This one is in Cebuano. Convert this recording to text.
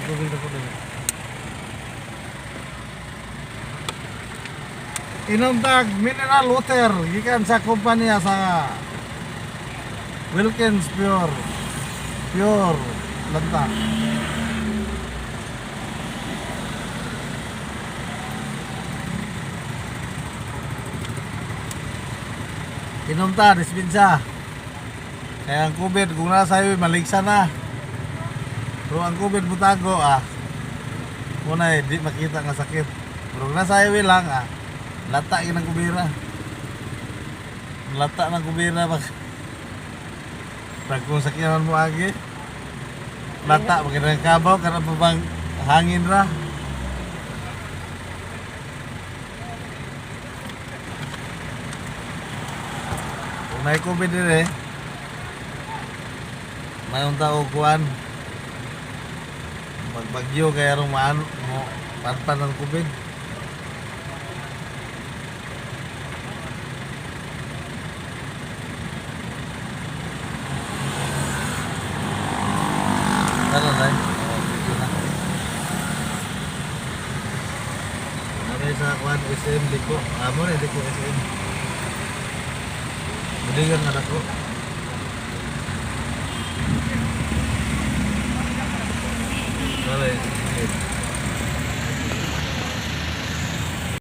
Tubig na ko dali. Inom tag mineral water gikan sa kumpanya sa Wilkins Pure. Pure lanta. Inom ta, dispensa. Kaya ang COVID, kung nasa iyo, maligsa na. Pero ang COVID mutago, ah. Muna eh, di makita nga sakit. Pero kung nasa highway lang, ah. Lata yun ang kubira. Lata ng kubira. Pag kung sakyanan mo agi, lata, magandang kabaw, karang pa bang hangin ra. Kung may COVID din eh, mayroong tao kuan. Pagbagyo kaya rong maano mo panpan ng COVID. Tara na. Oh, dito na. Nari sa kuan SM Liko. Amo na Liko SM. Budigan nga dako. Dale.